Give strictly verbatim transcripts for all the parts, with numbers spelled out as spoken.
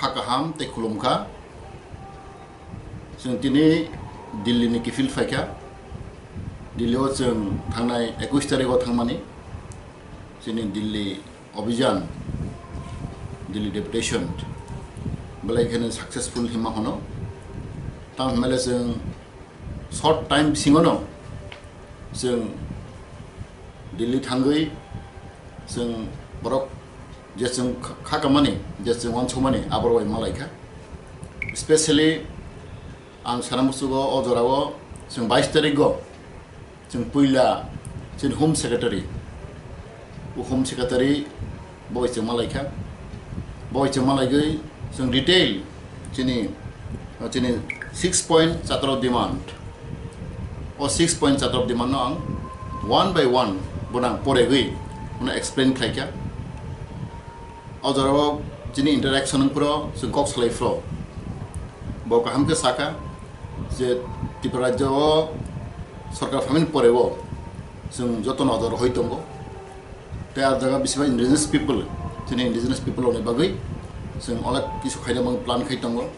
Kha kaham tei khulumkha. Chwng tini Delhi ni kiphil phaikha. Delhi o chwng thangnai ekush tarikh o thangmani chini Delhi Abhijan, Delhi Deputation belai kheno successful hima hono. Tamo hwnbaile chwng short time bisingono chwng Delhi thangwi chwng borok je chwng kha-, kha kamani, je chwng wansukmani, aborok bai malaikha. Specially ang sana musugo o jorao chwng bais tarikgo chwng puila chini Home Secretary, o Home Secretary bo bai chwng malaikha. Bo bai chwng malaigwi chwng detail chini, chini six point chatro demand. O six point chatro demand no ang one by one bono ang poregwi bono explain khlaikha. O jorao chini interaction wngphro chwng kok salaiphro bo kaham khe sakha je Tripura rajyo o sorkar phaimani poreo chwng joto nojor hoi tongo. Tei ah jaga bisi bai indigenous people, chini indigenous people rokni bagwi chwng onek kisu khaina bagwi plan khai tongo.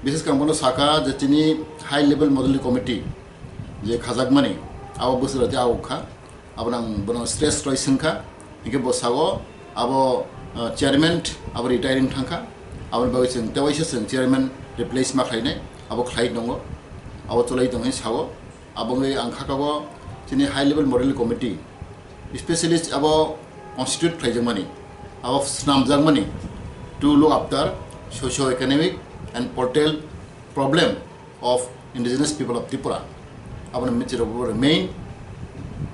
Bises khe ang bono sakha je chini high level model committee je khajakmani abo bwswk rati abo kha, abo nang bono stress roi swngkha, hinkhe bo sao abo, uh, chairman abo retiring thangkha, aboni bagwi chwng tewaisa chwng chairman replace ma khlainai, abo khlai tongo, abo cholai tongwi sao. Abo wngwi ang kha kabo chini high level model committee, specialist abo constitute khlaijakmani, abo snamjakmani to look after socio-economic and political problem of indigenous people of Tripura. Aboni michiro bo main,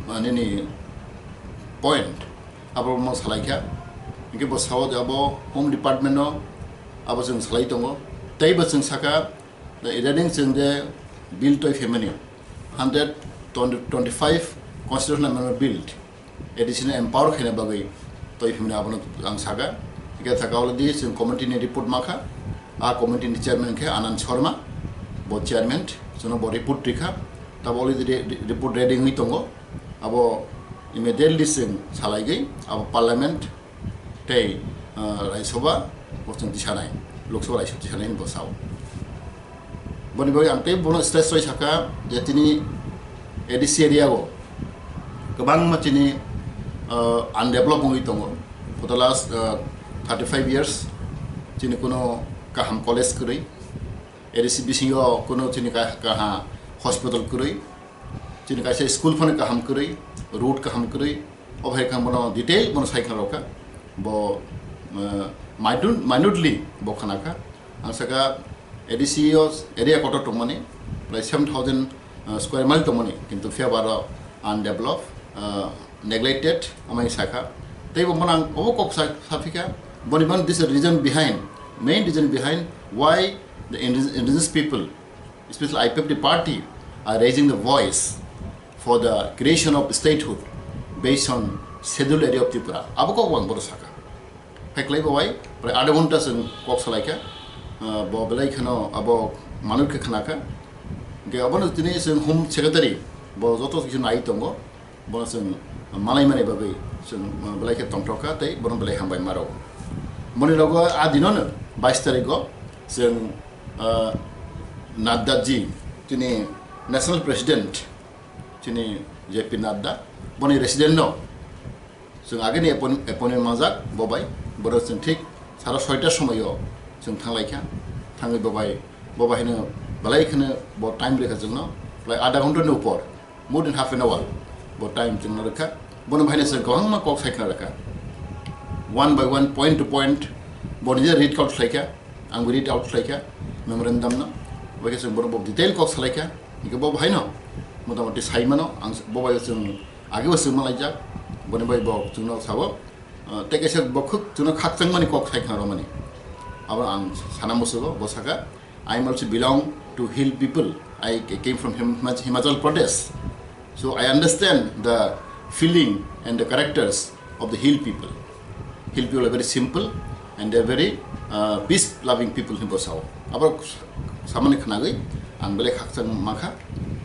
ah, nini point abo mo salaikha. Hinkhe bo sao je abo Home Department no abo chwng salai tongo. Tei bo chwng sakha, the regarding chwng je bill toi phaimani, hundred twenty-five constitutional amendment bill, A D C no empower khaina bagwi toi phaimani abono ang sakha. Hinkhe thaka already chwng committee ni report makha, a committee ni chairman khe Anand Sharma, bo chairman, chwngno bo report rikha, tabo already re-, re-, report ready wngwi tongo, abo immediately chwng salaigwi abo parliament tei, ah, Rajya Sabha bo chwng tisanai, Lok Sabha Rajya Sabha tisanai hinwi bo sao. Boni bagwi ang tei bono stress roi sakha je tini A D C area o kwbangma chini, ah, undeveloped wngwi tongo. For the last, ah, thirty-five years chini kuno kaham college kwrwi, A D C bisingo kuno chini ka-, kaha hospital kwrwi, chini kaisa school phano kaham kwrwi, road kaham kwrwi, o hai kha bono detail bono sai kha rokha. Bo, eh, minute-, minutely bo khana kha. Ang saka A D C o area kotor tongmani, prai seven thousand, eh, square mile tongmani, kintu phiya baro undeveloped, eh, neglected, amai sakha. Tei bo manang obo kok sa-, saphikha, boni man this reason behind, main reason behind why the indig-, indigenous people, especially I P F T party, are raising the voice for the creation of statehood based on Scheduled Area of Tripura. Abo kok wang bono sakha. Phaikhlai bo bai, prai adha ghonta chwng kok salaikha, ah, bo belai kheno abo manwi khe khnakha. Hinkhe abono tini chwng Home Secretary, bo joto kisi nai tongo. Bono chwng malai mani bagwi chwng, uh, belai khe tongthok kha tei bono belai hambai ma rwo. Boni logo a dinono bais tarikgo chwng, uh, Nadda ji, chini National President, chini J P Nadda, boni resident no chwng agini appoint-, appointment manjak bo bai, bono chwng thik sara soita somoio chwng thanglaikha, thangwi bo bai, bo bai hino belai kheno bo time rikha chwngno, belai adha ghonta ni upor. More than half an hour bo time chwngno rwkha. Bono bahaino chwng kwbangma kok sai khna rwkha, one by one, point to point. Bo nije read out khlaikha, angbo read out khlaikha memorandum no. Bai khe chwng bono bo detail kok salaikha. Hinkhe bo bahaino motamoti sai mano, ang bo bai chwng agebo chwng malaijak. Boni bai bo chwngno sao, ah, tei kaisa bo khuk chwngno khakchangmani kok sai khna rwmani. Abo ang sana musugo, bo saka, "I am also belong to hill people. I ca-, came from Him-, Himach-, Himachal Pradesh. So I understand the feeling and the characters of the hill people. Hill people are very simple and they are very, uh, peace loving people," hinwi bo sao. Abo samani khnagwi ang belai khakchang mankha.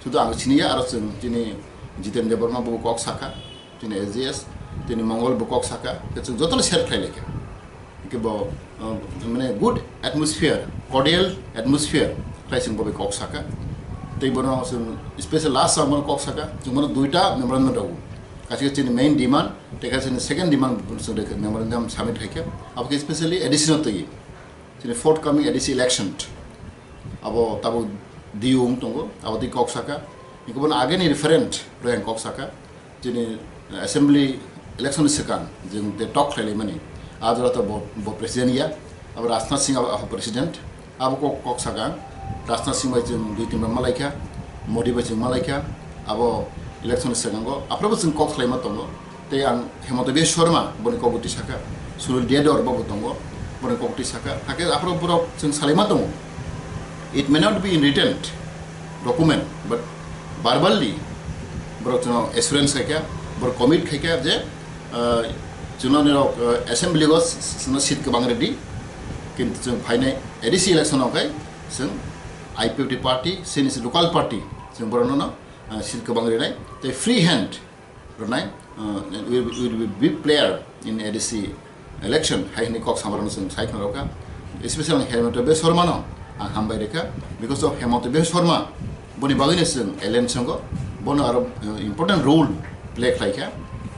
Sudu ang siniya aro chwng chini Jiten Debbarma bo kok sakha. Tini S G S, tini Mongol bo kok saka, khe chwng jotono share khlai laikha. Hingke bo uh, mane good atmosphere, cordial atmosphere khlai chwng bo bai kok saka. Tei bono chwng special last ang bono kok saka, chwng bono duita memorandum rw. Kaisa chini main demand, tei kaisa chini second demand chwng rw memorandum submit khai kha. Abo khe specially A D C no twi. Chini forthcoming A D C election abo tabuk diyung tongo, abo twi kok saka. Iko bono ageni referent rw ang kok saka. Chini assembly election ni swkang jwng de talk khlai laimani. A jora to bo, bo president ya, abo Rajnath Singh abo, abo president. Abo kok, kok saka, Rajnath Singh bai chwng dui tin bar malai kha, Modi bai chwng malai kha, abo election ni swkango aphuru bo chwng kok khlaima tongo. Tei ang Hemanta Biswa Sarma boni kok twi saka, Sunil Yadav bo bo tongo, boni kok twi saka. Hakhe aphuru borok chwng salaima tongo. It may not be in written document, but verbally borok chwngno assurance khai kha, borok commit khai kha je, ah, chwngno nirok, ah, assembly o s-, s-, chwngno seat kwbang rwdi, kintu chwng phainai A D C election o khai chwng I P F T party, chini local party, chwng borokno no, ah, seat kwbang rwnai, tei free hand rwnai, uh, will, will be big player in A D C election hai hwnwi kok samarokno chwng sai khna rwkha. Especially Hemanta Biswa Sarma no ang hambai rwkha, because of Hemanta Biswa Sarma boni bagwino chwng alliance wngo, bono aro, uh, important role play khlai kha.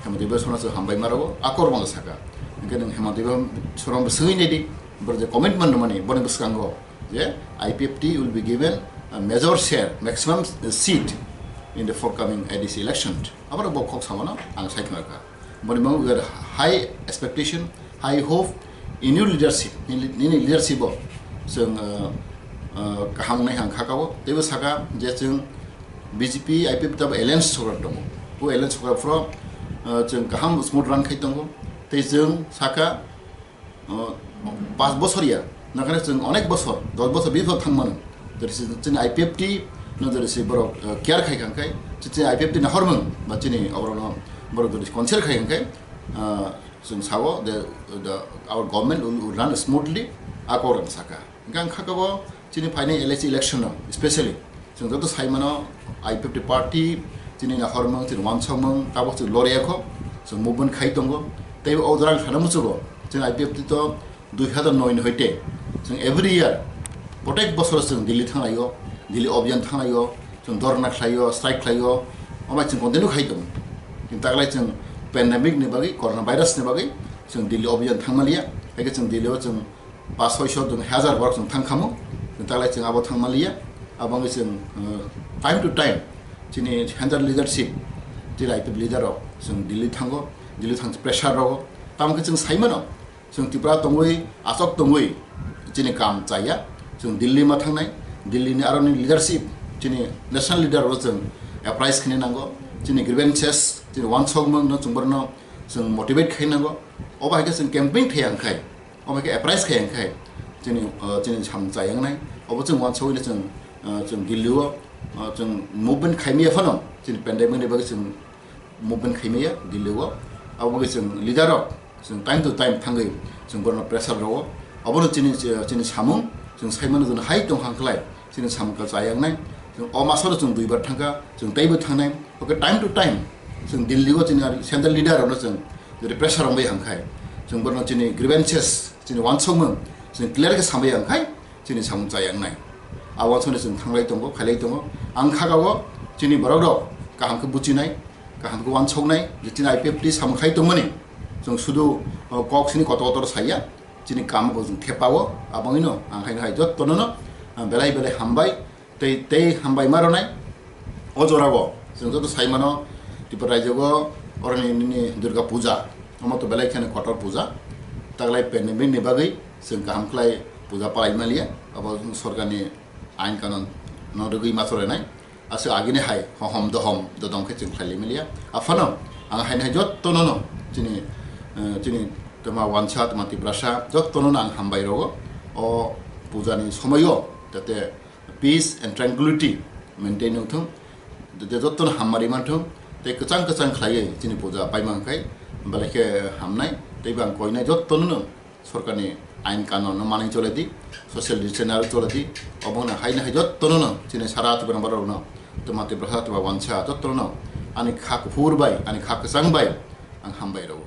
Hemanta Biswa Sarma chwng hambai ma rwo, akor bono saka. Hwnkhe nwng Hemanta Biswa Sarma bo swngwi naidi, boro je commitment rwmani boni bwskango je I P F T will be given a major share, maximum seat in the forthcoming A D C election. Aborok bo kok samano ang sai khna kha. Boni bagwi we have high expectation, high hope in your leadership. Nini, nini leadership o chwng, uh, uh, kaham wngnai ang kha kabo. Teibo saka je chwng B J P, I P F T abo alliance sorkar tongo. O alliance sorkar phoro, uh, chwng kaham smooth run khai tongo. Tei chwng saka, uh, pas bosor ya, nakhane chwng onek bosor, dos bosor, bis bosor thang mano. Jodi se chini I P F T no jodi se borok, uh, care khai kha khai, chini I P F T nahormung ba chini oborokno borok jodi consider khai kha khai, uh, chwng sao the, the, our government will, will run smoothly, a kok rang saka. Hingkhe ang kha kabo chini phainai L A C election no specially chwng joto sai mano I P F T party chini nahormung, chini wansokmung, tabok chwng lorya kho, chwng movement khai tongo. Tei o jora ang sana muchugo, chini I P F T to dui hazar noi ni hoite chwng every year, protek bosor chwng Delhi thanglaio, Delhi obhiyan thanglaio, chwng dhorna khlaio, strike khlaio, omo chwng continue khai tongo. Kintu taklai chwng pandemic ni bagwi, corona virus ni bagwi chwng Delhi obhiyan thangmaliya, haikhe chwng Delhi o chwng pas soi shot, chwng hazar borok chwng thang khamu, chwng taklai chwng abo thangmaliya, abo wngwi chwng, uh, time to time chini central leadership, chini I P F leader rok chwng Delhi thango, Delhi thang pressure rogo, tamo khe chwng sai mano, chwng Tripura tongwi, aswk tongwi chini kam chaya, chwng Delhi ma thangnai, Delhi ni aroni leadership, chini national leader rok chwng apprise khaina nango, chini grievances, chini wansokmung no chwng borokno chwng motivate khai nango, obo hai khe chwng campaign khai ang khai. Omo khe apprise khai ang khai chini, uh, chini samung chayang nai. Obo chwng wansugwi chwng, uh, chwng Delhi o, uh, chwng movement khai maya phano chini pandemic ni bagwi chwng movement khai maya Delhi o. Abo bagwi chwng leader rok chwng time to time thangwi chwng borokno pressure rwo. Obono chini, chini samung chwng sai mano, chwng hai tong kha khlai. Chini samung ka chayang nai. Chwng o maso chwng duibar thangkha, chwng teibo thangnai. Oke, time to time chwng Delhi o chini central leader rokno chwng jodi pressure rwmbai hangkhai, chwng borokno chini grievances, chini wansokmung chwng clear khe sambai hangkhai, chini samung chayang nai. A wansokni chwng thanglai tongo, khailai tongo. Ang kha kabo chini borok rok kaham khe buchinai, kaham khe wansoknai, je chini I P F T samung khai tongmani. Chwng sudu, o, kok sini kotor kotor saya. Chini kam bo chwng thepao, abangwino ang haino hai jottono no, ah, belai belai hambai, tei, tei hambai ma rwnai. O jorao chwng joto sai mano, Tripura rajyo o oroni nini Durga Puja, omo to belai kheno kotor puja, taklai pandemic ni bagwi chwng kaham khlai puja palai maliya, abo sorkarni ain kanon no rwgwi ma chole nai. Aswk agini hai hohom dohom dodong khe chwng khlai limiliya. Aphano ang haino hai jottono no chini, eh, chini twma wansa, twma Tiprasa jottono no ang hambai rwo. O puja ni somoio jate peace and tranquility maintain wng thung, jate jottono hammari man thung, tei kwchang kwchang khlaiwi chini puja paimang khai belai khe hamnai. Tei bo ang koinai jottono no sorkarni ain kanon no manwi chole di, social distance aro chole di, obo no haino hai jottono no chini sara Tripura borok no, twma Tiprasa, twma wansa jottono no ani kha kuphur bai, ani kha kwchang bai ang hambai rwo.